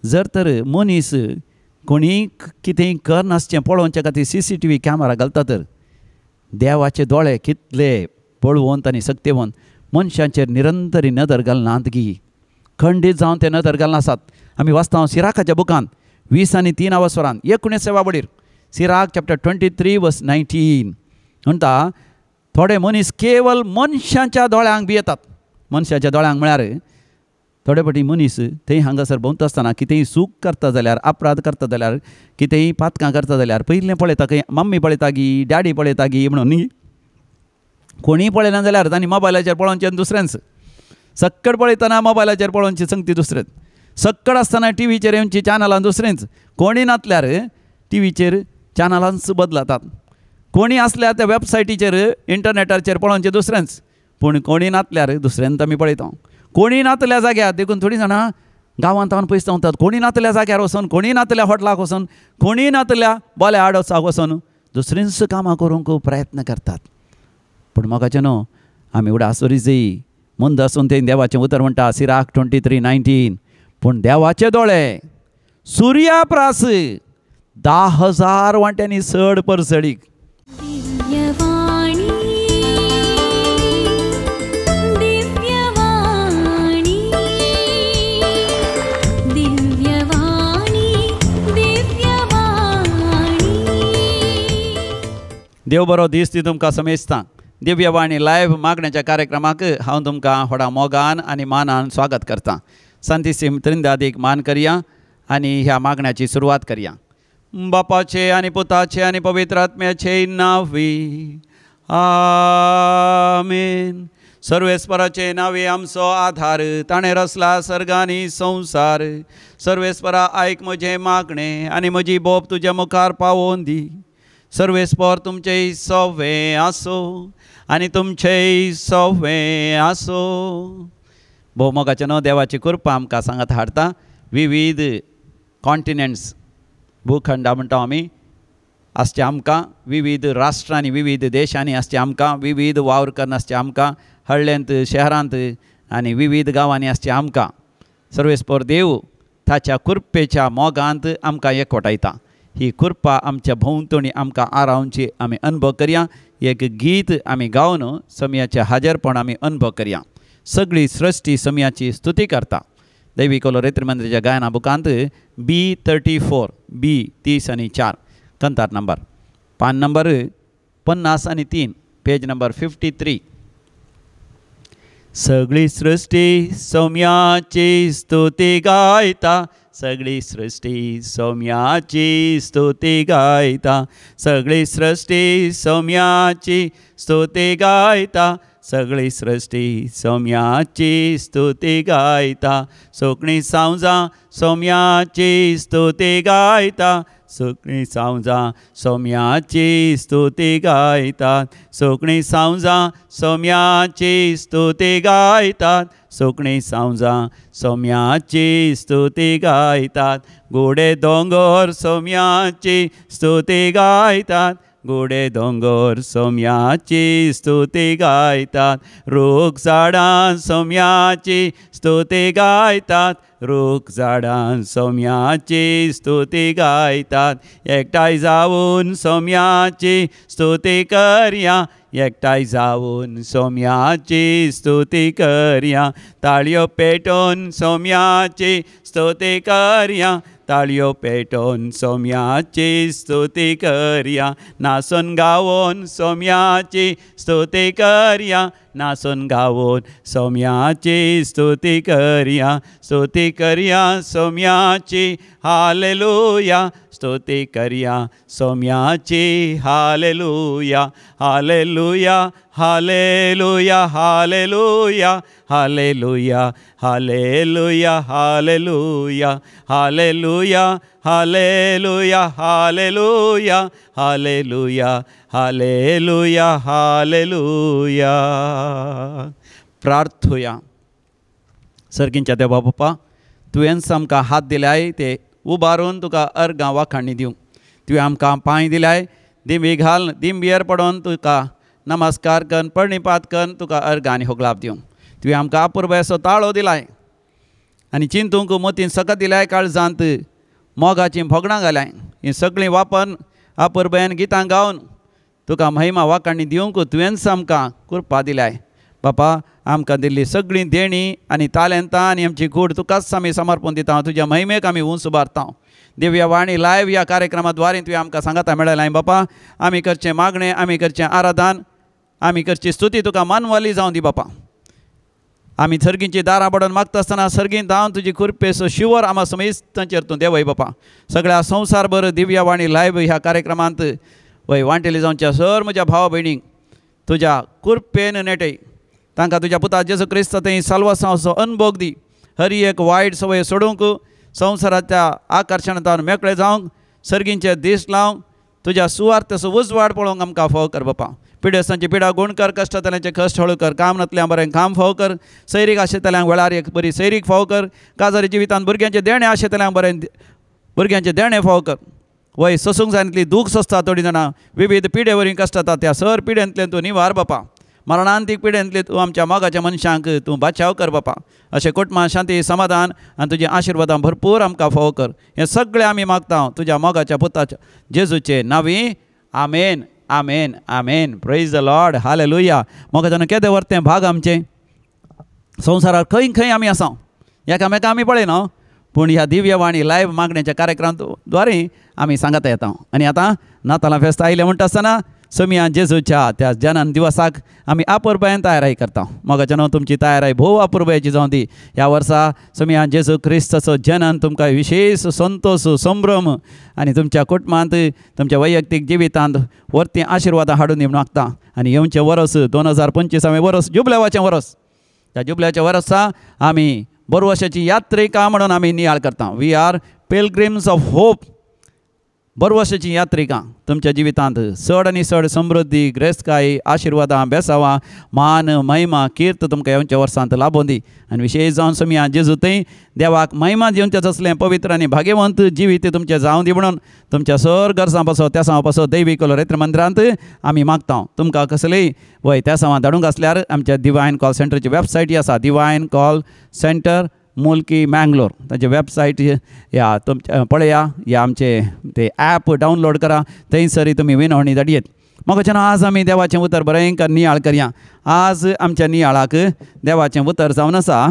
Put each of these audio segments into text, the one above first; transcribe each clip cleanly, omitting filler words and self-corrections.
जर तर मनीस कोणीय कितेंय करनासचें पळोवचे खातीर CCTV camera घालता तर देवाचे दोळे कितले बळवंत आनी सक्तेवंत मनशांचेर निरंतरी नदर घालनात गी, खंडीत जावन ते नदर घालनासात। आमी वाचता सिराकाच्या बुकान 20 आनी 3 वरान 19 वडीर, सिराक चॅप्टर 23 वर्स 19 म्हणटा, थोडे मनीस केवल मनशांच्या दोळ्यांक भियेतात। मनशाच्या दोळ्यांक म्हळ्यार थोडे फावटी मनीस थंय हांगासर भोंवता आसतना कितेंय चूक करता जाल्यार, अपराध करता जाल्यार, कितेंय पातकां करता जाल्यार पयलें पळयता खंय मम्मी पळयता गी, डॅडी पळयता गी म्हणून न्ही। कोणीय पळयना जाल्यार तांणी मोबायलाचेर पळोवचें दुसऱ्यांच, सक्कड पळयतना मोबायलाचेर पळोवची संगती दुसरेंच, सक्कड आसतना टिवीचेर येवची चॅनलां दुसरेंच, कोणी नातल्यार टिवीचेर चॅनलांच बदलतात, कोणी आसल्यार त्या वेबसायटीचेर इंटरनेटाचेर पळोवचें दुसरेंच, पूण कोणी नातल्यार दुसऱ्यांत आमी पळयता। कोणी नातल्या जाग्यार देखून थोडीं जाणां गांवांत हांव पयस धांवतात, कोणी नातल्या जाग्यार वचून, कोणी नातल्या हॉटलाक वचून, कोणी नातल्या बोल्या आडोसाक वचून दुसरींच कामां करूंक प्रयत्न करतात। पूण मोगाचें न्हू, आमी उडासोरी जय मंद आसून तें देवाचें उतर म्हणटा सिराक 23:19, पूण देवाचे दोळे सुर्या प्रास 10,000 वांट्यांनी चड परसळीक। देव बरो दीस ती तुमकां समेजता। दिव्यवाणी लायव्ह मागण्याच्या कार्यक्रमाक हांव तुमकां व्हडा मोगान आनी मानान स्वागत करतां। संतीसिम त्रिंदादीक मान करया आनी ह्या मागण्याची सुरवात करया। बापाचे आनी पुताचे आनी पवित्र आत्म्याचे नांवी आमेन। सर्वेस्पराचे नांवे आमचो आधार, ताणें रचला सर्ग आनी संवसार। सर्वेस्परा आयक म्हजें मागणें आनी म्हजी बोब तुज्या मुखार पावोवन दी। सर्वेस्पर तुमचें सवें आसो आनी तुमचें सवें आसो। भोव मोगाचें न्हू, देवाची कृपा आमकां सांगात हाडटा। विविध कॉन्टिनेंट्स भूखंडा म्हणटा आमी आसचे आमकां, विविध राष्ट्रांनी विविध देशांनी आसचे आमकां, विविध वावर करून आसचे आमकां, हळ्ळेंत शहरांत आनी विविध गांवांनी आसचे आमकां। सर्वेस्पर देव ताच्या कृपेच्या मोगांत आमकां एकवटायता। ही कृपा आमच्या भोंवतणी आमकां आरावची आमी अनुभव करया। एक गीत आमी गावन समयाचें हाजरपण आमी अनुभव करया। सगळी सृश्टी समयाची स्तुती करता। दैवी कोलो रेत्री मंदिराच्या गायना बुकांत B34 B 34 कंतार नंबर, पान नंबर 53, पेज नंबर 53। सगळी सृश्टी सौम्याची स्तुती गायता, सगळी सृश्टी सौम्याची स्तुती गायता, सगळी सृश्टी सौम्याची स्तुती गायता, सगळी सृश्टी सौम्याची स्तुती गायता। सुकणी सावजां सौम्याची स्तुती गायता, सुकणी सावजां सौम्याची स्तुती गायतात, सुकणी सावजां सौम्याची स्तुती गायतात, सुकणी सावजां सौम्याची स्तुती गायतात। गोडे दोंगर सौम्याची स्तुती गायतात, गोडे दोंगर सौम्याची स्तुती गायतात, रूख झाडां सौम्याची स्तुती गायतात, रूख झाडां सौम्याची स्तुती गायतात। एकठांय जावन सौम्याची स्तुती करया, एकठांय जावन सौम्याची स्तुती करया, ताळयो पेटोवन सौम्याची स्तुती करया, ताळयो पेटोवन सौम्याची स्तुती करया, नाचून गावोन सौम्याची स्तुती करया, नाचून गावोन सौम्याची स्तुती करया, स्तुती करया सौम्याची हालेलुया, स्तुती करया सौम्याची hallelujah, hallelujah hallelujah hallelujah hallelujah hallelujah hallelujah hallelujah hallelujah hallelujah hallelujah hallelujah hallelujah. प्रार्थुया। सर्गींच्या देवा बापा, तुवेंच आमकां हात दिल्याय ते उबारून तुका अर्गां वाखाणी दिवंक, तुवें आमकां पांय दिल्याय दिंबी घाल दिंबीर पडोन तुका नमस्कार कन प्रणिपात कन तुका अर्गां आनी होगलाप दिवंक, तुवें आमकां अपुरबायेचो ताळो दिलाय आनी चिंतूंक मतीन सकत दिल्याय, काळजांत मोगाचीं भोगणां घाल्याय. हीं सगळीं वापरून अपुरबायेन गितां गावन तुका महिमा वाखाणी दिवंक तुवेंच आमकां कृपा दिल्याय. बापा, आमकां दिल्ली सगळीं देणी आनी तालेंतां आनी आमची कूड तुकाच आमी समर्पण दिता. तुज्या महिमेक आमी उंच उबारता. दिव्य वाणी लायव्ह ह्या कार्यक्रमा द्वारे तुवें आमकां सांगाता मेळ्ळें. बापा, आमी करचें मागणें, आमी करचें आराधन, आमी करची स्तुती तुका मानवाली जावं दी. बापा, आमी सर्गींची दारां पडून मागता आसतना सर्गीं धांवन तुजी कृपेचो शिवर आमा समेस्तांचेर तूं देवय. बापा, सगळ्या संवसारभर दिव्य वाणी लायव्ह ह्या कार्यक्रमांत वय वांटेली जावच्या सर म्हज्या भाव भयणींक तुज्या कृपेन नेटय. तांकां तुज्या पुता जेजू क्रिस्त थंय साल्वासांचो अनभोग दी. हर एक वायट सवय सोडूंक, संवसाराच्या आकर्शणांत मेकळे जावंक, सर्गींचे दीस लावंक, तुज्या सुवार्थाचो उजवाड पळोवंक आमकां फाव कर. बापा, पिडेस्तांची पिडा गुण कर, कश्टांतल्यांचे कश्ट हळू कर, काम नातल्यांक बरें काम फाव कर, सैरीक आशेतल्यांक वेळार एक बरी सैरीक फाव कर, काजारी जिवितांत भुरग्यांचें देणें आशेतल्यांक बरें भुरग्यांचें देणें फाव कर. वय सोसूंक जायनातली दूख सोंसता थोडीं जाणां विविध पिडे वरवीं कश्ट जाता, त्या सर पिडेंतल्यान तूं निवार. बापा, मरणांतीक पिडेंतले तूं आमच्या मोगाच्या मनशांक तूं बाचाव कर. बापा, अशें कुटुंबां शांती समाधान आनी तुजी आशिर्वादां भरपूर आमकां फावो कर. हें सगळें आमी मागता तुज्या मोगाच्या पुताच्या जेजूचे नांवी. आमेन, आमेन, आमेन. Praise the Lord. Hallelujah. मोगाच्यान केदें वर्तें भाग आमचें. संवसारार खंय खंय आमी आसा, एकामेका आमी पळयना, पूण ह्या दिव्य वाणी लायव्ह मागण्याच्या कार्यक्रमाद्वारे आमी सांगाता येता. आनी आतां नातालां फेस्त आयलें म्हणटा आसतना समिया जेजूच्या त्या जनन दिवसाक आमी अपुरबायेन तयाराय करता. मोगाच्यान तुमची तयाराय भोव अपुरबायेची जावं दी. ह्या वर्सा समिया जेजू क्रिस्ताचो जनन तुमकां विशेष संतोष, संभ्रम आनी तुमच्या कुटुंबांत, तुमच्या वैयक्तीक जिवितांत वर्ती आशिर्वादां हाडून दी मागता. आनी येवचें वरस 2025 वरस जुबलेवाचें वरस, त्या जुबल्याच्या वरसा आमी बरवशाची यात्रिका म्हणून आमी नियाळ करता. We are pilgrims of hope. बरवशाची यात्रिका तुमच्या जिवितांत चड आनी चड समृद्धी, ग्रेस्तकाय, आशिर्वादां, बेसावां, मान, महिमा, कीर्त तुमकां येवच्या वर्सांत लाभोवन दी. आनी विशेष जावन समिया जेजू थंय देवाक महिमा दिवचें तसलें पवित्र आनी भाग्यवंत जिवीत तुमचें जावं दी म्हणून तुमच्या सर गरजां पासो तेसांव पासो दैवीक लोरेत्र मंदिरांत आमी मागता. तुमकां कसलेय वय तेसांवां धाडूंक आसल्यार आमच्या डिवायन कॉल सेंटरची वेबसायट आसा, divine call centre Mulki Mangalore. तांचे वेबसायट ह्या तुमच्या पळया, ह्या आमचे ते ॲप डावनलोड करा, थंयसर तुमी विनवणी धाडयेत. म्हाका आज आमी देवाचें उतर बरें नियाळ करया. आज आमच्या नियाळाक देवाचें उतर जावन आसा,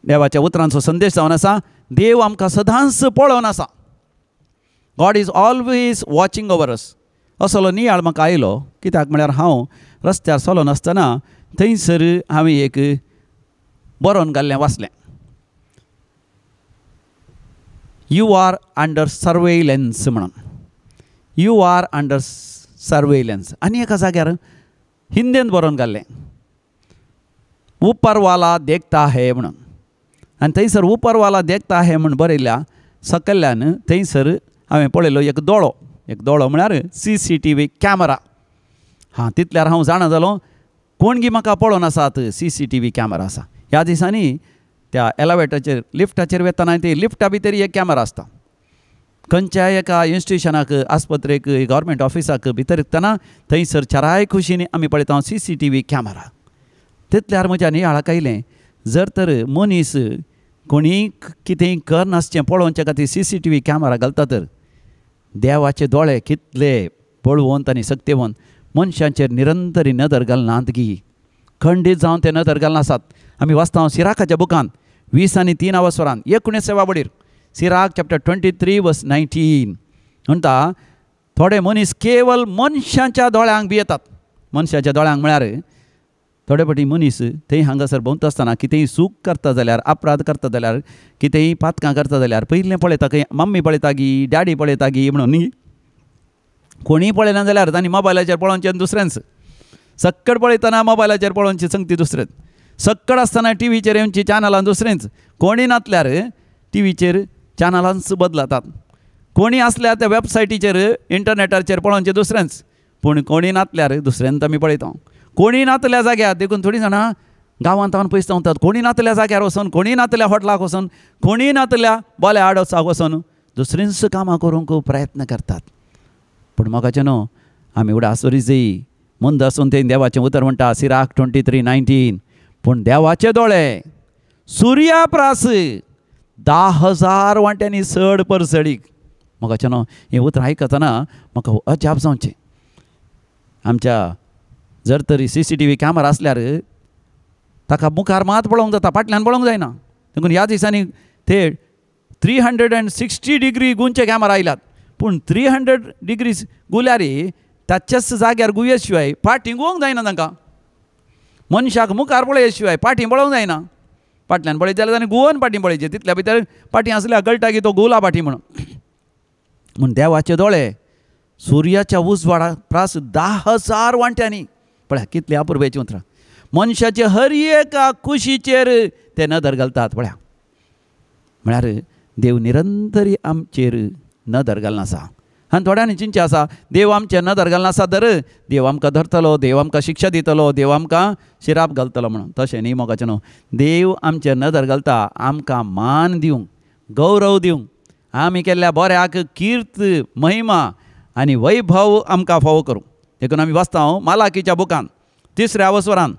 देवाच्या उतरांचो संदेश जावन आसा, देव आमकां सदांच पळोवन आसा. God is always watching over us. असलो नियाळ म्हाका आयलो कित्याक म्हळ्यार हांव रस्त्यार चलोन आसतना थंयसर हांवें एक बरोवन घाल्लें वाचलें, you are under surveillance म्हणून. You are under surveillance. आनी एका जाग्यार हिंदींत बरोवन घाल्लें, उपरवाला देखता है म्हणून. आनी थंयसर उपरवाला देखता है म्हूण बरयल्ल्या सकयल्यान थंयसर हांवें पळयलो एक दोळो, एक दोळो म्हळ्यार CCTV camera. हां, तितल्यार हांव जाणा जालो कोणगी म्हाका पळोवन आसात, CCTV camera आसा. ह्या दिसांनी त्या एलिवेटराचेर, लिफ्टाचेर वतना ती लिफ्टा भितर एक कॅमेरा आसता. खंयच्याय एका इन्स्टिट्युशनाक, आस्पत्रेक, गव्हर्मेंट ऑफिसाक भितर वतना थंयसर चाराय खुशींनी आमी पळयता CCTV camera. तितल्यार म्हज्या नियाळाक आयलें, जर तर मनीस कोणीय कितेंय करनासचें पळोवचे खातीर CCTV camera घालता तर देवाचे दोळे कितले पळोवन आनी सक्तेवन मनशांचेर निरंतरी नदर घालनात गी, खंडीत जावन ते नदर घालनासात. आमी वाचता सिराकाच्या बुकान 20 आणि 3 वसरान 19 वडीर, सिराक चॅप्टर 23 वर्स 19 म्हणटा, थोडे मनीस केवल मनशांच्या दोळ्यांक भियेतात. मनशाच्या दोळ्यांक म्हळ्यार थोडे फावटी मनीस थंय हांगासर भोंवता आसतना कितेंय चूक करता जाल्यार, अपराध करता जाल्यार, कितेंय पातकां करता जाल्यार पयलें पळयता खंय मम्मी पळयता गी, डॅडी पळयता गी म्हणून न्ही. कोणीय पळयना जाल्यार तांणी मोबायलाचेर पळोवचें दुसऱ्यांच, सक्कड पळयतना मोबायलाचेर पळोवची संगती दुसरेंच, सक्कड आसतना टिवीचेर येवची चॅनलां दुसरेंच, कोणी नातल्यार टिवीचेर चॅनलांच बदलतात, कोणी आसल्यार त्या वेबसायटीचेर इंटरनेटाचेर पळोवचें दुसरेंच, पूण कोणी नातल्यार दुसऱ्यांत आमी पळयता. कोणी नातल्या जाग्यार देखून थोडीं जाणां गांवांत हांव पयस धांवतात, कोणी नातल्या जाग्यार वचून, कोणी नातल्या हॉटलाक वचून, कोणी नातल्या बोल्या आडोसाक वचून दुसरींच कामां करूंक प्रयत्न करतात. पूण म्हाका न्हू आमी उडासोरी जय मंद आसून तें देवाचें उतर म्हणटा सिराक 23:19, पूण देवाचे दोळे सुर्या प्रास 10,000 वांट्यांनी चड परसळीक. म्हाका न्हू हें उतरां आयकतना म्हाका अजाप जावचें. आमच्या जर तरी CCTV camera आसल्यार ताका मुखार मात पळोवंक जाता, फाटल्यान पळोवंक जायना. देखून ह्या दिसांनी ते 360 डिग्री गुंचे कॅमेरा आयल्यात, पूण 300 डिग्री गुल्यार ताच्याच जाग्यार गुये शिवाय फाटीं गुवोंक जायना. तांकां मनशाक मुखार पळय शिवाय फाटीं पळोवंक जायना. फाटल्यान पळयत जाल्यार ताणें गुवोन फाटीं पळयचें, तितल्या भितर फाटीं आसल्यार कळटा की तो गुवला फाटीं म्हणून. म्हूण देवाचे दोळे सुर्याच्या उजवाडा प्रास 10,000 वांट्यांनी. पळया कितली अपुरबायेचीं उतरां. मनशाचे हर एका कुशीचेर ते नदर घालतात. पळया म्हळ्यार देव निरंतरी आमचेर नदर घालना आसा. आनी थोड्यांनी चिंतचें आसा देव आमचेर नदर घालना आसा तर देव आमकां धरतलो, देव आमकां शिक्षा दितलो, देव आमकां शिराप घालतलो म्हणून. तशें न्ही मोगाचें न्हू, देव आमचेर नदर घालता आमकां मान दिवंक, गौरव दिवंक, आमी केल्ल्या बऱ्याक कीर्त, महिमा आनी वैभव आमकां फावो करूं. देखून आमी वाचता मालाकीच्या बुकान 3 वसरान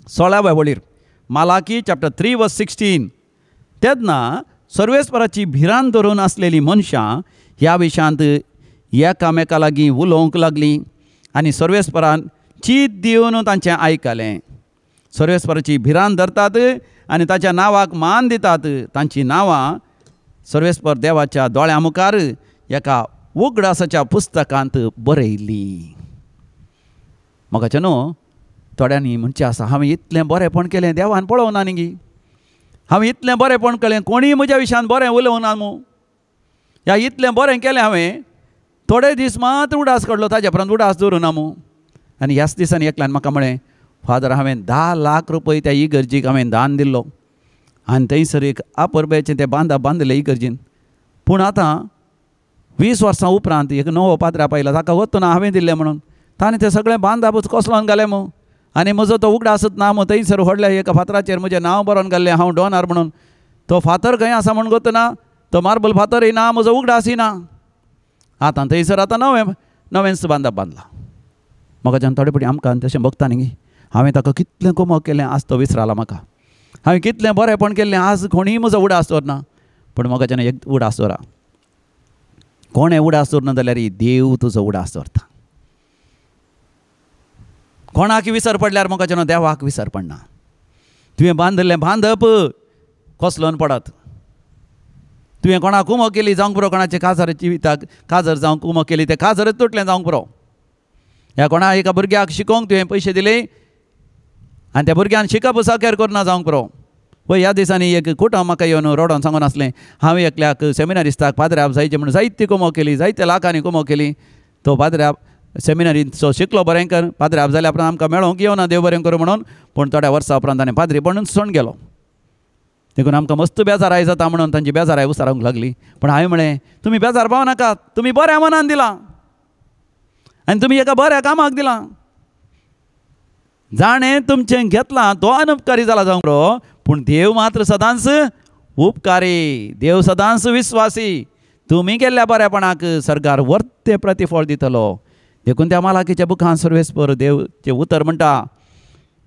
16व्या वळीर, मालाकी चॅप्टर 3 वर्स 16. तेन्ना सर्वेस्पराची भिरांत धरून आसलेली मनशां ह्या विशयांत एकामेका लागीं उलोवंक लागलीं आनी सर्वेस्परान चीत दिवन तांचें आयकलें. सर्वेस्पराची भिरांत धरतात आनी ताच्या नांवाक मान दितात. तांचीं नांवां सर्वेस्पर देवाच्या दोळ्यां मुखार एका उगडासाच्या पुस्तकांत बरयल्लीं. म्हाका न्हू थोड्यांनी म्हणचें आसा हांवें इतलें बरेंपण केलें देवान पळोवना न्ही, हांवें इतलें बरेंपण केलें कोणीय म्हज्या विशयान बरें उलोवना मू, ह्या इतलें बरें केलें हांवें, थोडे दीस मात उडास काडलो ताज्या उपरांत उडास दवरूं ना मू. आनी ह्याच दिसांनी एकल्यान म्हाका म्हळें, फादर हांवें 10 लाख रुपये त्या इगर्जीक हांवें दान दिल्लो आनी थंयसर एक आपरब्याचें तें बांदा बांदलें इगर्जीन, पूण आतां 20 वर्सां उपरांत एक नवो पाद्रा आयला ताका वतना हांवें दिल्लें म्हणून ताणें तें सगळें बांदापूच कोसलोन घालें मू, आनी म्हजो तो उगडासच ना मू. थंयसर व्हडल्या एका फातराचेर म्हजें नांव बरोवन घाल्लें हांव डोनार म्हणून, तो फातर खंय आसा म्हूण गोतना, तो मार्बल फातरय ना, म्हजो उगडासय ना. आतां थंयसर आतां नवें नवेंच बांदप बांदलां. म्हाका जेन्ना थोडे फावटी आमकां तशें भोगता न्ही, हांवें ताका कितलें कोमक केलें आज तो विसराला म्हाका, हांवें कितलें बरेंपण केल्लें आज कोणीय म्हजो उडास दवरना. पूण म्हाका जेन्ना एक उडास दवरा, कोणें उडास दवरना जाल्यार देव तुजो उडास दवरता. कोणाक विसर पडल्यार म्हाका जेन्ना देवाक विसर पडना. तुवें बांदिल्लें बांदप कोसलोन पडत, तुवें कोणाक कुमो केली जावंक पुरो, कोणाचें काजर जिविताक काजर जावंक कुमो केली तें काजरच तुटलें जावंक पुरो. ह्या कोणा एका भुरग्याक शिकोवंक तुवें पयशे दिले आनी त्या भुरग्यान शिकप साकर करना जावंक पुरो. पळय ह्या दिसांनी एक कुटुंब म्हाका येवन रडोन सांगून आसलें, हांवें एकल्याक सेमिनारिस्ताक पाद्र्याब जायचें म्हणून जायती कुमो केली, जायत्या लाखांनी कुमो केली. तो पाद्र्याब सेमिनारीचो शिकलो बरें कर, पाद्र्याब जाल्या उपरांत आमकां मेळोंक येवना देव बरें करूं म्हणून, पूण थोड्या वर्सां उपरांत ताणें पाद्रीपणूच सोडून गेलो. देखून आमकां मस्त बेजाराय जाता म्हणून तांची बेजाराय उसारूंक लागली. पूण हांवें म्हळें तुमी बेजार पावो नाकात, तुमी बऱ्या मनान दिलां आनी तुमी एका बऱ्या कामाक दिलां. जाणें तुमचें घेतलां तो अनुपकारी जाला जावंक पुरो, पूण देव मात्र सदांच उपकारी, देव सदांच विस्वासी. तुमी केल्ल्या बऱ्यापणाक सरकार वर्ते प्रतिफळ दितलो. देखून त्या मालाकीच्या बुकान सर्वेस्पर देवचें उतर म्हणटा,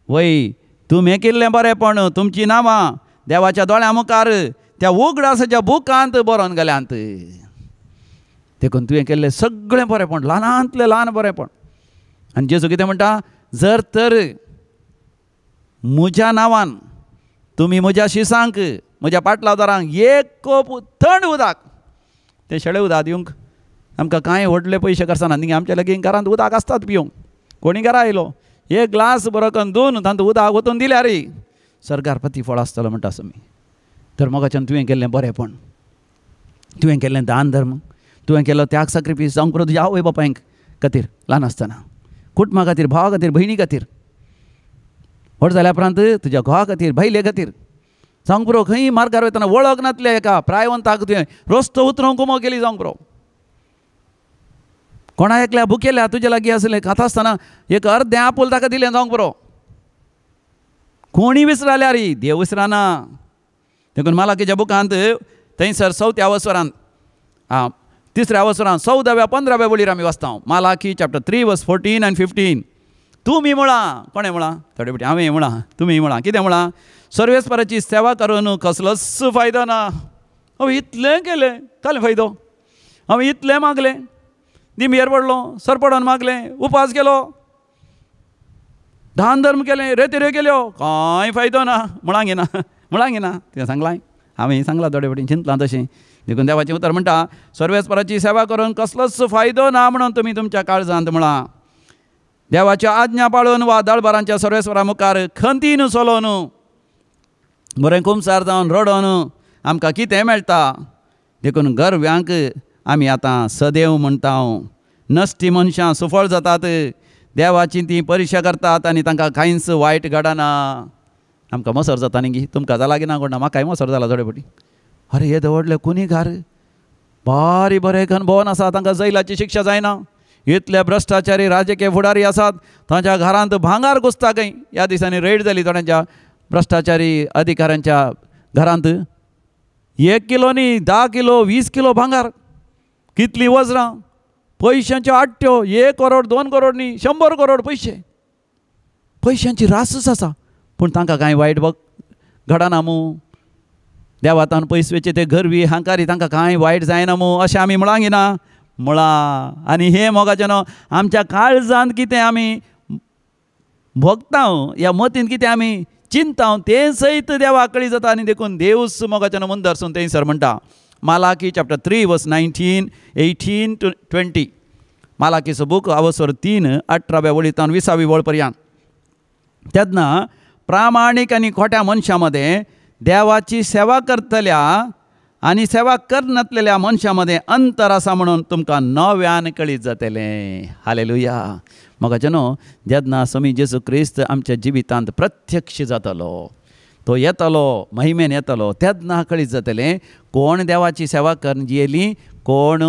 वय तुमी केल्लें बरेंपण तुमचीं नांवां देवाच्या दोळ्यां मुखार त्या उगडासाच्या बुकांत बरोवन गेल्यांत. देखून तुवें केल्लें सगळें बरेंपण, ल्हानांतलें ल्हान बरेंपण. आनी जेजू कितें म्हणटा, जर तर म्हज्या नांवान तुमी म्हज्या शिसांक म्हज्या पाटलावदारांक एक कोप थंड उदक, तें शेळे उदक दिवंक आमकां कांय व्हडले पयशे खर्चना न्ही, आमच्या लागीं घरांत उदक आसतात पिवंक. कोणी घरा आयलो एक ग्लास बरो करून दोन तांतूं उदक ओतून दिल्यार सरकार प्रतिफळ आसतलो म्हणटा आमी. तर मोगाच्यान तुवें केल्लें बरेंपण, तुवें केल्लें दान धर्म, तुवें केल्लो त्याग साक्रिफीस जावंक पुरो तुज्या आवय बापायंक खातीर ल्हान आसतना, कुटुंबा खातीर, भावा खातीर, भयणी खातीर, व्हड जाल्या उपरांत तुज्या घोवा खातीर, बायले खातीर जावंक पुरो. खंय मार्गार वयतना वळख नासल्या एका प्रायवंताक तुवें रस्तो उतरोवंक कुमो केली जावंक पुरो. कोणा एकल्या भुकेल्या तुजे लागीं आसलें खाता आसतना एक अर्दें आपूल ताका दिलें जावंक पुरो. कोणी विसराल्यार देव विसराना. देखून मालाकीच्या बुकांत थंयसर 4थ्या वसरान 3ऱ्या वसरान 14व्या 15व्या वळीर आमी वाचता. मालाकी चॅप्टर 3 वर्स 14 आनी 15. तुमी म्हळां, कोणें म्हळां? थोडे फावटी हांवें म्हळां, तुमी म्हळां. कितें म्हळां? सर्वेस्पराची सेवा करून कसलोच फायदो ना. हांवें इतलें केलें, कालें फायदो? हांवें इतलें मागलें, दिमयेर पडलो, सरपडोन मागलें, उपास केलो, दान धर्म केलें, रेतिऱ्यो केल्यो, कांय फायदो ना. म्हळां घेना, म्हळां घेना. तुवें सांगलां, हांवें सांगलां थोडे फावटी चिंतलां तशें. देखून देवाचें उतर म्हणटा सर्वेस्पराची सेवा करून कसलोच फायदो ना म्हणून तुमी तुमच्या काळजांत म्हळां. देवाच्यो आज्ञा पाळून वा दळबरांच्या सर्वेस्परा मुखार खंतीन चलोवन बरें कुमसार जावन रडोन आमकां कितें मेळटा? देखून गर्व्यांक आमी आतां सदैव म्हणटा. नश्टी मनशां सुफळ जातात, देवाची ती परिक्षा करतात आनी तांकां कांयच वायट घडना. आमकां मोसर जाता न्ही, तुमकां जाला की ना कोण ना, म्हाकाय मोसर जाला थोडे फावटी. अरे हे व्हडले कुनीगार बारी बरें भोवन आसा, तांकां जैलाची शिक्षा जायना. इतले भ्रश्टाचारी राजकीय फुडारी आसात, तांच्या घरांत भांगार घुसता खंय. ह्या दिसांनी रेड जाली थोड्यांच्या भ्रश्टाचारी अधिकाऱ्यांच्या घरांत. 1 किलो न्ही, 10 किलो 20 किलो भांगार, कितलीं वज्रां, पयशांच्यो आट्ट्यो, 1 करोड 2 करोड न्ही, 100 करोड पयशे, पयशांची रासच आसा. पूण तांकां कांय वायट घडना मू? देवातान पयस वयचे ते गर्वी हांकारी, तांकां कांय वायट जायना मू? अशें आमी म्हळां गिना म्हळां. आनी हें मोगाचें न्हू आमच्या काळजांत कितें आमी भोगता ह्या मतींत कितें आमी चिंता तें सयत देवाक कळी जाता. आनी देखून देवूच मोगाचें न्हू मुंदरसून थंयसर म्हणटा. मालाकी चॅप्टर 3 वर्स 19, 18 to 20. मालाकीचो बूक अवसर 3 18व्या वळींतान 20वी वळ पर्यंत. तेन्ना प्रामाणीक आनी खोट्या मनशां मदें देवाची सेवा करतल्या आनी सेवा करनातलेल्या मनशां मदें अंतर आसा म्हणून तुमकां नव्यान कळीत जातलें. हालेलुया. मोगाचें न्हू जेन्ना स्वामी जेजू क्रिस्त आमच्या जिवितांत प्रत्यक्ष जातलो, तो येतलो, महिमेन येतलो, तेन्ना कळीत जातलें कोण देवाची सेवा करून जियेली, कोण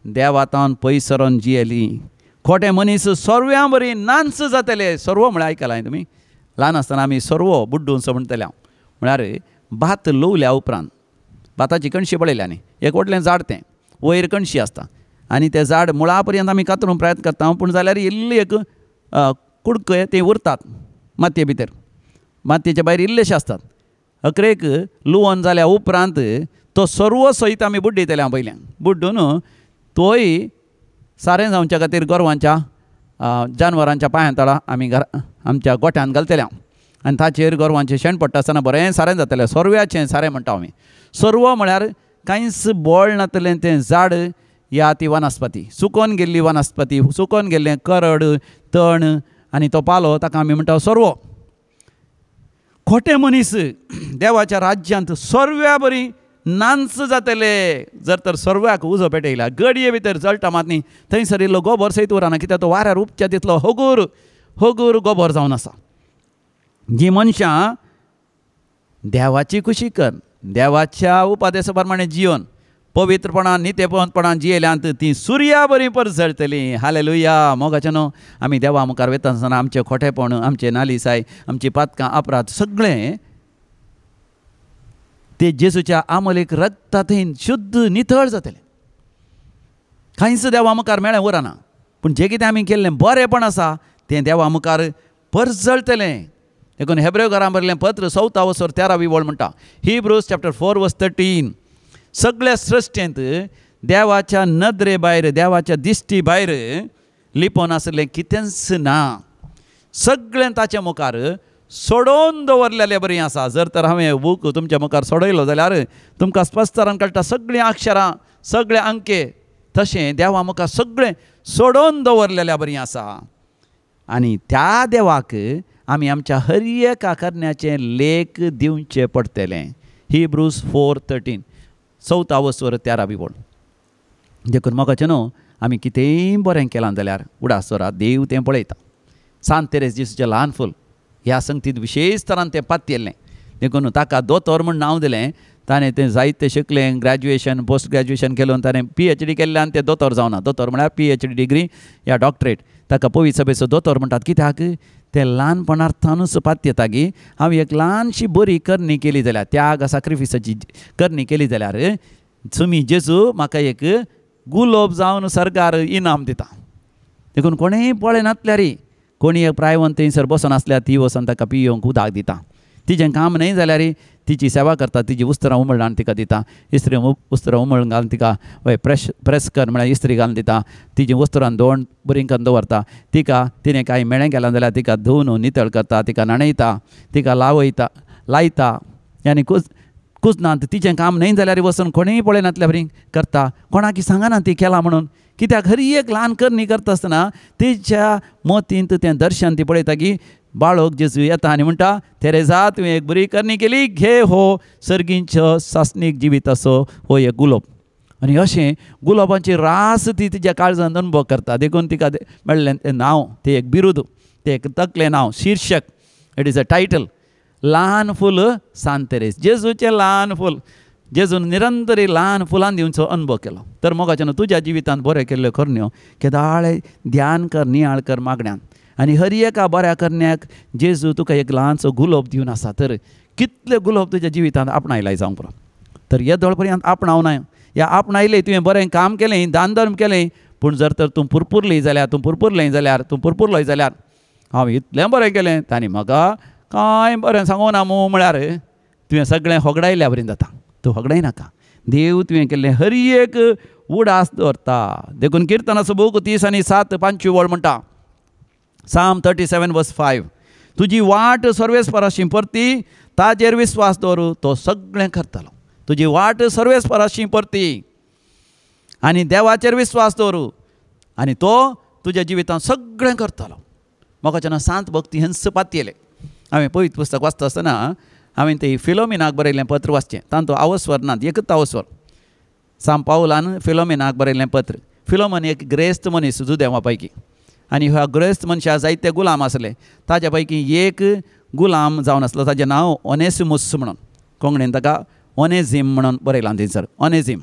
देवातान पयस सरोन जियेली. खोटे मनीस सर्व्यां बरी नांच जातले. सर्व म्हळ्यार आयकलां तुमी? ल्हान आसतना आमी सर्व बुड्डून सो म्हणटले हांव. म्हळ्यार भात लुवल्या उपरांत भाताची कणशी पळयल्या न्ही, एक व्हडलें झाड, तें वयर कणशी आसता आनी तें झाड मुळा पर्यंत आमी कातरूंक प्रयत्न करता, पूण जाल्यार इल्ली एक कुडके ते उरतात मातये भितर, मातयेच्या भायर इल्लेशे आसतात. अकरेक लुवन जाल्या उपरांत तो सर्व सयत आमी बुड्डयतले. हांव पयल्यान बुड्डून तोय सारें जावच्या खातीर गोरवांच्या जानवरांच्या पांयां तळा आमी घरा आमच्या गोठ्यांत घालतले हांव. आनी ताचेर गोरवांचें शेण पडटा आसतना बरें सारें जातलें. सर्व्याचें सारें म्हणटा आमी. सर्व म्हळ्यार कांयच बळ नातलें तें झाड या ती वनस्पती, सुकोन गेल्ली वनस्पती, सुकोन गेल्लें करड तण आनी तो पालो, ताका आमी म्हणटा सर्व. खोटे मनीस देवाच्या राज्यांत सर्व्या बरी नांच जातले. जर तर सर्व्याक उजो पेटयला, गडये भितर जळटा मात न्ही, थंयसर इल्लो गोबर सयत उरना, कित्याक तो वाऱ्यार उपच्या तितलो हगूर हगूर गोबर जावन आसा. जी मनशां देवाची खुशी कर, देवाच्या उपादेसा प्रमाणे जियोन पवित्रपणान नितेपणपणान जियेल्यांत ती सुर्या बरी परजळटली. हालेलुया. मोगाचें न्हू आमी देवा मुखार वता आसतना आमचें खोटेपण, आमचें नालिसाय, आमची पातकां अपराध सगळें ते जेजूच्या आमलेक रक्ता थंय शुद्ध नितळ जातलें. कांयच देवा मुखार मेळ्ळें उरना, पूण जें कितें आमी केल्लें बरेंपण आसा तें देवा मुखार परजळटलें. देखून हेब्रेव घरां बरयल्लें पत्र 4 वसर 13वी वळ म्हणटा, हिब्रूज चॅप्टर 4 वर्स 13, सगळ्या सृश्टेंत देवाच्या नदरे भायर, देवाच्या दिश्टी भायर लिपोवन आसलें कितेंच ना. सगळें ताच्या मुखार सोडोवन दवरलेलें बरीं आसा. जर तर हांवें बूक तुमच्या मुखार सोडयलो जाल्यार तुमकां स्पश्टरान कळटा सगळीं अक्षरां, सगळे अंके, तशें देवा मुखार सगळें सोडोवन दवरलेल्या बरीं आसा. आनी त्या देवाक आमी आमच्या हर एका करण्याचें लेख दिवचें पडटलें. हिब्रूज 4:13, 4 वसर 13वी वळ. देखून मोगाचें न्हू आमी कितेंय बरें केलां जाल्यार उडास दवरात, देव तें पळयता. सांत तेरेज जेजूचें ल्हान फूल ह्या संगतींत विशेश तरान तें पातयेल्लें, देखून ताका दोतोर म्हूण नांव दिलें. ताणें तें जायतें शिकलें, ग्रॅज्युएशन पोस्ट ग्रॅज्युएशन केलें, ताणें PhD केल्ल्यान तें दोतोर जावना. दोतोर म्हळ्यार PhD degree या डॉक्टरेट. ताका पवित्र सभेचो दोतोर म्हणटात. कित्याक तें ल्हानपणार्थानूच पातयेता की हांवें एक ल्हानशी बरी करणी केली जाल्यार, त्याग साक्रिफिसाची करणी केली जाल्यार सुमी जेजू म्हाका एक गुलोब जावन सरकार इनाम दिता. देखून कोणेंय पळयनातल्यार कोणी एक प्रायवंत थंयसर बसून आसल्यार ती वचून ताका पियोवंक उदक दिता. तिचें काम न्हय जाल्यार तिची सेवा करता, तिजी उस्तरां उमळ घालून तिका दिता, इस्त्री उस्तरां उमळ घालून तिका वय प्रेस प्रेस कर म्हळ्यार इस्त्री घालून दिता, तिजी वस्त्रां धुवन बरी करून दवरता, तिका तिणें कांय मेळें केलां जाल्यार तिका धुवन नितळ करता, तिका न्हाणयता, तिका लावयता लायता आनी कुजनांत तिचें काम न्हय जाल्यार वचून कोणूय पळयनातल्या बरी करता, कोणाक सांगना ती केलां म्हणून. कित्याक हर एक ल्हान करणी करता आसतना तिच्या मतींत तें दर्शन ती पळयता की बाळक जेजू येता आनी म्हणटा, तेरेजा तुवें एक बरी करणी केली, घे हो सर्गींचो सासणीक जिविताचो हो एक गुलोब. आनी अशें गुलाबांची रास ती तिच्या काळजांत अनुभव करता. देखून तिका मेळ्ळें तें नांव, तें एक बिरूद, तें एक तकलें नांव, शीर्शक, it is a title, ल्हान फूल सांत तेरेज, जेजूचें ल्हान फूल. जेजून निरंतर ल्हान फुलां दिवचो अनुभव केलो. तर मोगाच्यान तुज्या जिवितांत बरें केल्ल्यो करण्यो केदाळे ध्यान कर, नियाळ कर मागण्यान, आनी हर एका बऱ्या करण्याक जेजू तुका एक ल्हानसो गुलोब दिवन आसा. तर कितले गुलोब तुज्या जिवितांत आपणायलाय जावंक पुरो. तर येदोळ पर्यंत आपणावना या आपणायलें, तुवें बरें काम केलें, दान धर्म केलें, पूण जर तर तूं पुरपुरली जाल्यार, तूं पुरपुरलें जाल्यार, तूं पुरपुरलोय जाल्यार हांव इतलें बरें केलें तांणी म्हाका कांय बरें सांगूं ना मू म्हळ्यार तुवें सगळें होगडायल्या बरें जाता. तूं होगडायनाका, देव तुवें केल्लें हर एक उडास दवरता. देखून किर्तनाचो बूक 30 आणि 7 5वी वळ म्हणटा, Psalm 37 verse 5, तुजी वाट सर्वेस्पराशी परती, ताजेर विस्वास दवरू, तो सगळें करतलो. तुजी वाट सर्वेस्पराशी परती आनी देवाचेर विस्वास दवरू आनी तो तुज्या जिवितांत सगळें करतलो. म्हाका जेन्ना सांत भक्ती हेंच पातयेलें. हांवें पवित्र पुस्तक वाचता आसतना हांवें ते फिलोमिनाक बरयल्लें पत्र वाचचें. तांतूं आवस्वर नात, एकूच आवस्वर, सांत पावलान फिलोमिनाक बरयल्लें पत्र. फिलोमन एक ग्रेस्त मनीस जुदेवा पैकी, आनी ह्या ग्रेस्त मनशा जायते गुलाम आसले. ताज्या पैकी एक गुलाम जावन आसलो, ताजें नांव ओनेसिमूस म्हणून, कोंकणीन ताका ओनेझीम म्हणून बरयलां थंयसर, ओनेझीम.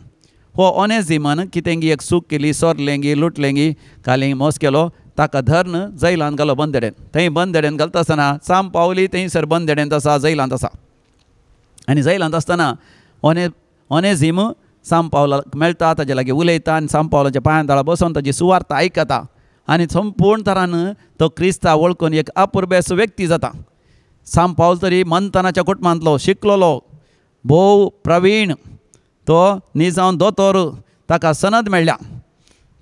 हो ओनेझीमान कितेंगी एक चूक केली, सोरलेंगी, लुटलेंगी, काली मोस केलो, ताका धरून जैलांत घालो बंदडेन. थंय बंदडेन घालता आसतना सांत पावली थंयसर बंदडेंत आसा, जैलांत आसा. आनी जैलांत आसतना ओनेझीम सांत पावलाक मेळटा, ताजे लागीं उलयता आनी सांत पावलाच्या पांयां तळा बसून ताजी सुवार्थ आयकता आनी संपूर्ण तरान तो क्रिस्ता वळखून एक अपुरबेस व्यक्ती जाता. सांत पावल तरी मंथनाच्या कुटुंबांतलो शिकलोलो, भोव प्रवीण, तो निजावन दोतोर, ताका सनद मेळ्ळ्या.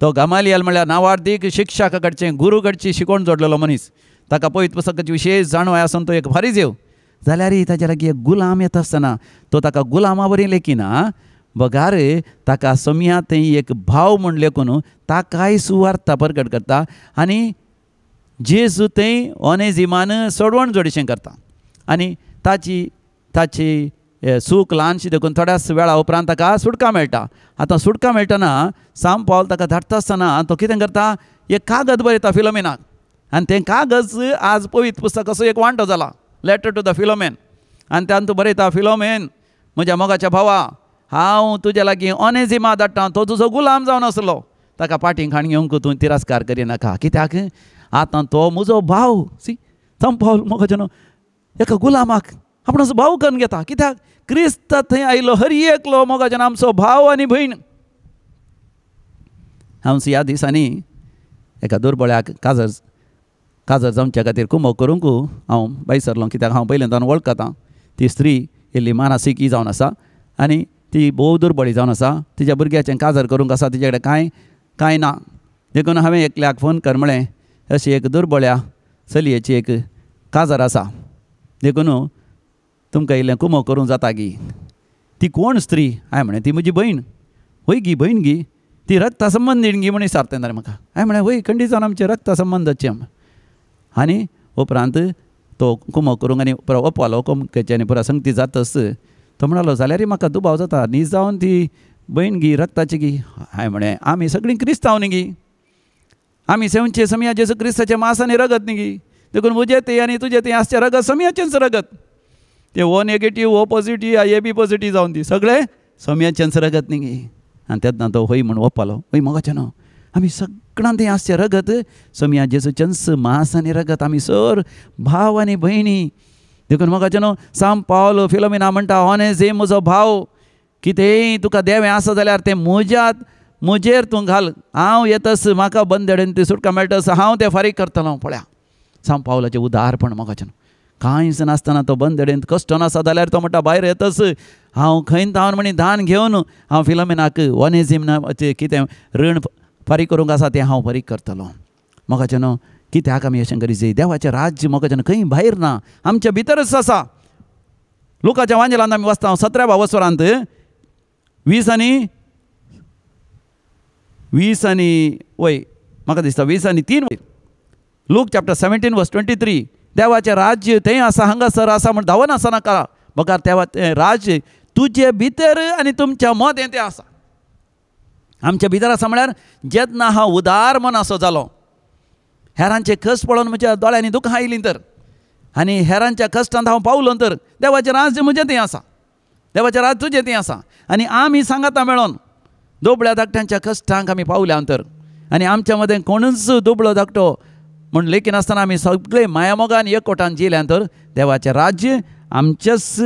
तो गमालियल म्हळ्यार नावार्दीक शिक्षका कडचें, गुरू कडची शिकोवन जोडलेलो मनीस. ताका पवित्र पुस्तकाची विशेष जाणवाय आसून तो एक फारीजेव. जाल्यारय ताच्या लागीं एक गुलाम येता आसतना तो ताका गुलामा बरी लेखिना, बगार ताका समया थंय एक भाव म्हूण लेखून ताकाय सुवार्थ प्रगट करता आनी जेजू थंय ओनेझिमान सोडवण जोडीशें करता. आनी ताची ताची सूख ल्हानशी देखून थोड्याच वेळा उपरांत ताका सुटका मेळटा. आतां सुटका मेळटना सांत पावल ताका धाडटा आसतना तो कितें करता, एक कागद बरयता फिलोमिनाक, आनी तें कागज आज पवित्र पुस्तक असो एक वांटो जाला, लेटर टू the Philomena. आनी तातूंत बरयता, फिलोमेन म्हज्या मोगाच्या भावा, हांव तुज्या लागीं ओनेझिमा धाडटा, तो तुजो गुलाम जावन आसलो, ताका पाटीं खाण घेवंक तूं तिरस्कार करिनाका, कित्याक आतां तो म्हजो भाव. सी सांत पावल मोगाचें न्हू एका गुलामाक आपणाचो भाव करून घेता, कित्याक क्रिस्त थंय आयलो हर एकलो मोगाचें आमचो भाव आनी भयण. हांव ह्या दिसांनी एका दुर्बळ्याक काजर काजर जावच्या खातीर कुमक करूंक हांव भायर सरलो, कित्याक हांव पयल्यान वळखतां ती स्त्री इल्ली मानसीकी जावन आसा आनी ती भोव दुर्बळी जावन आसा, तिच्या भुरग्याचें काजर करूंक आसा, तिचे कडेन कांय कांय ना. देखून हांवें एकल्याक फोन कर म्हळें, अशी एक दुर्बळ्या चलयेची एक काजर आसा, देखून तुमकां इल्लें कुमक करूंक जाता गी. ती कोण स्त्री? हांवें म्हळें ती म्हजी भयण. हय गी भयण गी, ती रक्ता संबंदीण गी म्हण विचारता तेन्ना म्हाका. हांवें म्हळें हय, खंडीत जावन आमचे रक्ता संबंदाचे. आनी उपरांत तो कुमक करूंक आनी पुरो ओपवालो कुमकेचे आनी पुरा संगती जातच तो म्हणालो, जाल्यारय म्हाका दुबाव जाता न्ही जावन ती भयण गी रक्ताची गी. हांवें म्हळें आमी सगळीं क्रिस्तांव न्ही गी, आमी सेवचे समया जेजू क्रिस्ताचें मास आनी रगत न्ही गी, देखून म्हजें तें आनी तुजें तें आसचें रगत समयाचेंच रगत, तें O negative O positive A B positive जावन ती सगळें समयाचेंच रगत न्ही गी. आनी तेन्ना तो हय म्हूण ओप्पालो, हय मोगाचें न्हू आमी सगळ्यां तें आसचें रगत समया जेजूचेंच मास आनी रगत, आमी सर भाव आनी भयणी. देखून मोगाचें न्हू सांत पावल फिलोमिना म्हणटा, ओनेझीम म्हजो भाव, कितेंय तुका देवें आसा जाल्यार तें म्हज्यात म्हजेर तूं घाल, हांव येतस म्हाका बंदडेन ती सुटका मेळटस, हांव तें फारीक करतलो. पळया सांव पावलाचें उदारपण मोगाचें कांयच नासतना तो बंदडेंत कश्ट नासा जाल्यार तो म्हणटा भायर येतच हांव खंय धांवन म्हणी दान घेवन हांव फिलोमिनाक वनेझीम कितें रीण फारीक करूंक आसा तें हांव फारीक करतलो. मोगाचें न्हू कित्याक आमी अशें करी जाय? देवाचें राज्य मोगाचें खंय भायर ना, आमच्या भितरच आसा. लुकाच्या वांजेलांत आमी वचता 17 वसरांत 20 आनी वय म्हाका दिसता 20 आनी 3 लूक चॅप्टर 17 वर्स 23 देवाचें राज्य थंय आसा हांगासर आसा म्हण धांवन आसा नाका, बगर देवाचें राज्य तुजे भितर आनी तुमच्या मदें तें आसा. आमच्या भितर आसा म्हळ्यार जेन्ना हांव उदार मनासो जालो, हेरांचे कश्ट पळोवन म्हज्या दोळ्यांनी दुखां आयलीं तर आनी हेरांच्या कश्टांत हांव पावलो तर देवाचें राज्य म्हजें थंय आसा, देवाचें राज्य तुजें थंय आसा. आनी आमी सांगाता मेळोन दुबळ्या धाकट्यांच्या कश्टांक आमी पावल्या तर आनी आमच्या मदें कोणूच दुबळो धाकटो म्हूण लेखिनासतना आमी सगळे मायामोगान एकवटान जियेल्या तर देवाचें राज्य आमच्याच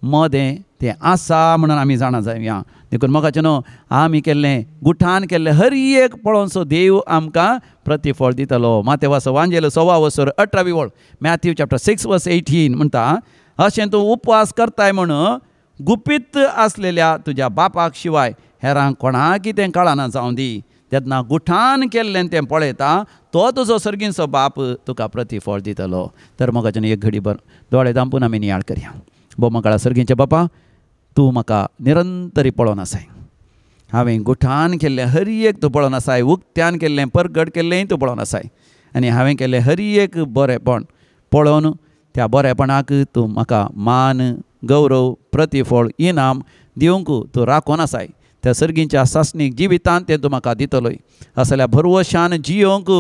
मदें तें आसा म्हणून आमी जाणा जावया. देखून मोगाचें न्हू आमी केल्लें गुठान केल्लें हर एक पळोवनसो देव आमकां प्रतिफळ दितलो. मातेवासो वांजेलो 16 वसर 18वी वळ मॅथ्यू चॅप्टर 6 वर्स 18 म्हणटा अशें तूं उपवास करताय म्हण गुपीत आसलेल्या तुज्या बापाक शिवाय हेरांक कोणाक कितें कळना जावं दी. तेन्ना गुठान केल्लें तें पळयता तो तुजो सर्गींचो बाप तुका प्रतिफळ दितलो. तर मोगाचें एक घडी भर दोळे धांपून आमी नियाळ करया. भो म्हाका सर्गींचे बापा तूं म्हाका निरंतरी पळोवन आसाय, हांवें गुठान केल्लें हर एक तूं पळोवन आसाय, उक्त्यान केल्लें परगट केल्लेंय तूं पळोवन आसाय आनी हांवें केल्लें हर एक बरेंपण पळोवन त्या बरेंपणाक तूं म्हाका मान गौरव प्रतिफळ इनाम दिवंक तूं राखून आसाय. त्या सर्गींच्या सासणीक जिवितांत तें तूं म्हाका दितलोय. असल्या भरवशान जियोंक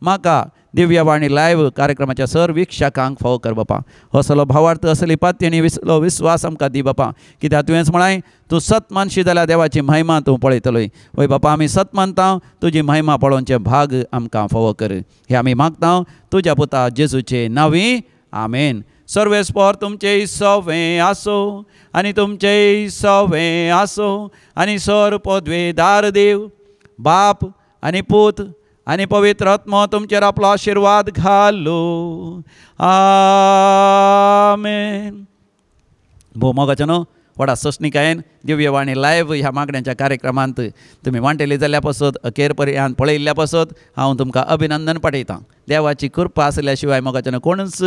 म्हाका दिव्यवाणी लायव्ह कार्यक्रमाच्या सर वीक्षकांक फावो कर बापा. असलो भावार्थ असली पातयेणी विसलो विस्वास आमकां दी बापा. कित्याक तुवेंच म्हळाय तूं सत मानशी जाल्यार देवाची महिमा तूं पळयतलोय. वय बापा आमी सत मानता, तुजी महिमा पळोवचें भाग आमकां फावो कर. हें आमी मागता तुज्या पुता जेजूचे नांवी, आमेन. सर्वेस्पर तुमचे सवें आसो आनी तुमचे सवें आसो आनी सर पदवेदार देव बाप आनी पूत आनी पवित्र आत्मो तुमचेर आपलो आशिर्वाद घालो. आमेन. भोव मोगाचें न्हू व्हडा सोंसणिकायेन दिव्यवाणी लायव्ह ह्या मागण्यांच्या कार्यक्रमांत तुमी वांटेली जाल्ल्या पासत अखेर पर्यंत पळयल्ल्या पासत हांव तुमकां अभिनंदन पाठयतां. देवाची कृपा आसल्या शिवाय मोगाच्यान कोणूच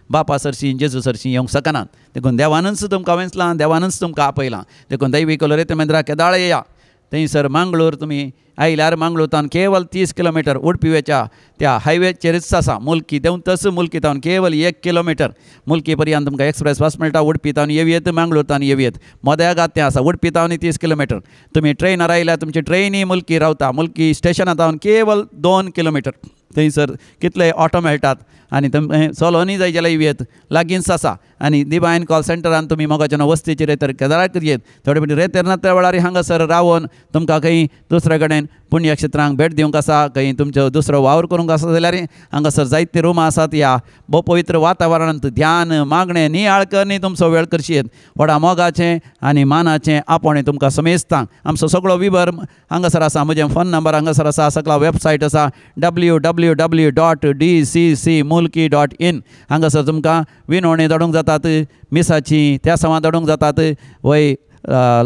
बापा सरशी जेजू सरशी येवंक शकनात. देखून देवानूच तुमकां वेंचलां, देवानूच तुमकां आपयलां. देखून दैवी कोलोरेत मंदिरा केदाळ येया. थंयसर मांगलोर तुमी आयल्यार मांगलोर केवल 30 किलोमिटर उडपीवेच्या त्या हायवेचेरच आसा. मुल्की देंवतच मुल्की तावन केवल 1 किलोमिटर मुल्की पर्यंत तुमकां एक्सप्रेस बस मेळटा. उडपी तावन येवयेत, मांगलोर तावन येवयेत, मोद्यागात तें आसा. उडपी तावन 30 किलोमिटर. तुमी ट्रेनार आयल्यार तुमची ट्रेनी मुल्की रावता. मुल्की स्टेशना तावन केवल 2 किलोमिटर. थंयसर कितले ऑटो मेळटात आनी तुमी चलोवनूय जाय जाल्यार येवयेत, लागींच आसा. आनी डिवायन कॉल सेंटरान तुमी मोगाच्या वस्तीचेर रेतर केदाराक येत थोडे फावटी रेतर ना त्या वेळार हांगासर रावन तुमकां खंय दुसरे कडेन पुण्यक्षेत्रांक भेट दिवंक आसा, खंय तुमचो दुसरो वावर करूंक आसा जाल्यार हांगासर जायते रुमां आसात. ह्या भोव पवित्र वातावरणांत ध्यान मागणें नियाळ करणी तुमचो वेळ करशी. व्हडा मोगाचें आनी मानाचें आपोवणें तुमकां समेस्तांक. आमचो सगळो विवर हांगासर आसा. म्हजें फोन नंबर हांगासर आसा. सगळो वेबसायट आसा www.dccmulki.in. हांगासर तुमकां विनवणी धाडूंक जातात, मिसाची त्या सवां धाडूंक जातात, वय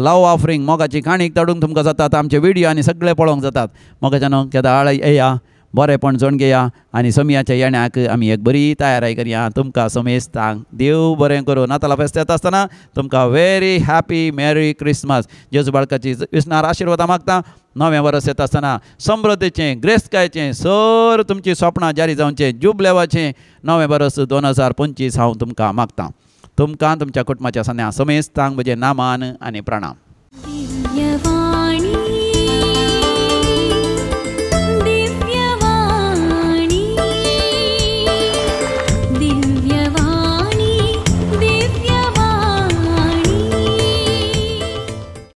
लव ऑफरिंग मोगाची काणीक धाडूंक तुमकां जातात. आमचे विडियो आनी सगळे पळोवंक जातात. मोगाच्या न्हू केदाळ येया, बरेंपण जोण घेया आनी सोमयाच्या येण्याक आमी एक बरी तयारी करया. तुमकां समेस्तांक देव बरें करूं. नातालां फेस्त येता आसतना तुमकां व्हेरी हॅपी मॅरी क्रिसमस. जेजू बाळकाची विसणार आशिर्वादां मागता. नवें वर्स येता आसतना समृद्धीचें, ग्रेस्तकायेचें, सर तुमचीं सपनां जारी जावचें, जुबलेवाचें नवें वर्स 2025 हांव तुमकां मागता. तुमकां तुमच्या कुटुंबाच्या सन्या समेस्तांक म्हजें नामान आनी प्रणाम.